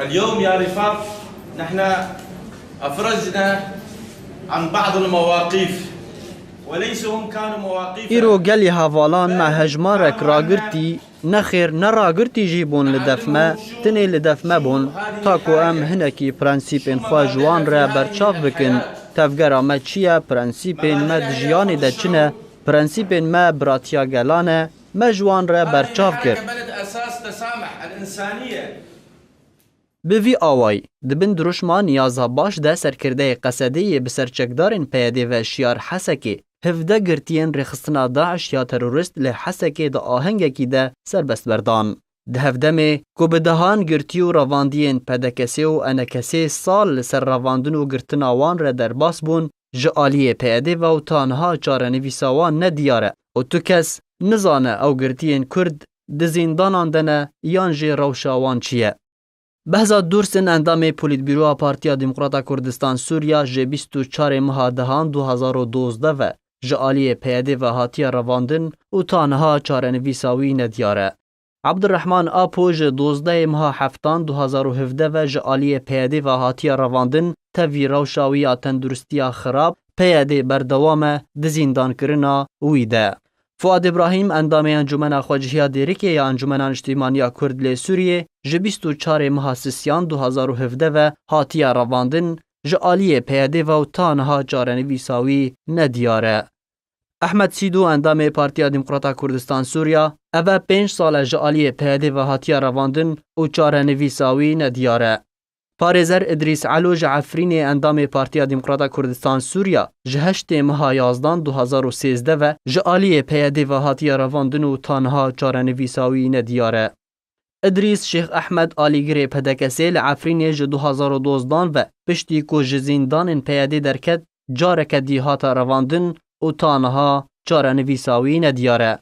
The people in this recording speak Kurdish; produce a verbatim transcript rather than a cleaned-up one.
اليوم يا رفاق، نحن أفرجنا عن بعض المواقف، وليس هم كانوا مواقف. Îro gelî hevalan me hejmarek ragirtî, nexêr ne ragirtî jî bûn li def me, tinê li def me bûn, ta ku em hinekî prensîpên xwe ji wan re berçav bikin. Tevgera me çi ye, prensîpên me di jiyanê de çi ne, prensîpên me biratiya gelan e, me ji wan re berçav kir. Bi vî awayî, di bin dirûşma Niyaza Baş de serkirdeyê Qesedê yê bi ser çekdarên P Y D ve Şiyar Hesekê, hevdeh girtiyên rêxistina DAIŞ ya terorîst li Hesekê di ahengekî de serbest berdan. Di hevdemê ku bi dehan girtî û revandiyên P D K S û E N K S sal li ser revandin û girtina wan re derbas bûn, ji aliyê P Y D ve û ta niha çarenivîsa wan nediyar e û tu kes nizane ew girtiyên Kurd di zîndanan de ne yan jî rewşa wan çi ye. Behzat Dursin, endamê Polîtbîroya Partiya Demokrata Kurdistan Sûriya, ji bîst û çarê meha dehan du hazar û dozdeh ve ji aliyê P Y D ve hatiye revandin û ta niha çarenivîsa wî nediyar e. Abdurrahman Apo ji dozdehê meha heftan du hazar û hevdeh ve ji aliyê P Y D ve hatiye revandin, tevî rewşa wî ya tenduristiya xirab, P Y D berdewam e di zîndankirina wî de. Fuad Îbrahîm, endamê Encûmena Xwecihiya Dêrikê ya Encûmena Niştîmaniya Kurd lê Sûriyê, ji bîst û çarê meha Sisiyan du hazar û hevdeh ve hatiye revandin, ji aliyê P Y D ve û ta niha çarenivîsa wî nediyar e. Ehmed Sîdû, endamê Partiya Demokrata Kurdistan Sûriya, ev e pênc sal e ji aliyê P Y D ve hatiye revandin û çarenivîsa wî nediyar e. Parêzer Idrîs Elo ji Efrînê, endamê Partiya Demokrata Kurdistan Sûriya, ji heştê meha yazdan du hazar û sêzdeh ve ji aliyê P Y D ve hatiye revandin û ta niha çarenivîsa wî nediyar e. Idrîs Şêx Ehmed, alîgirê P D K S'ê li Efrînê, ji du hazar û dozdan ve piştî ku ji zîndanên P Y D derket, careke dî hate revandin û ta niha çarenivîsa wî nediyar e.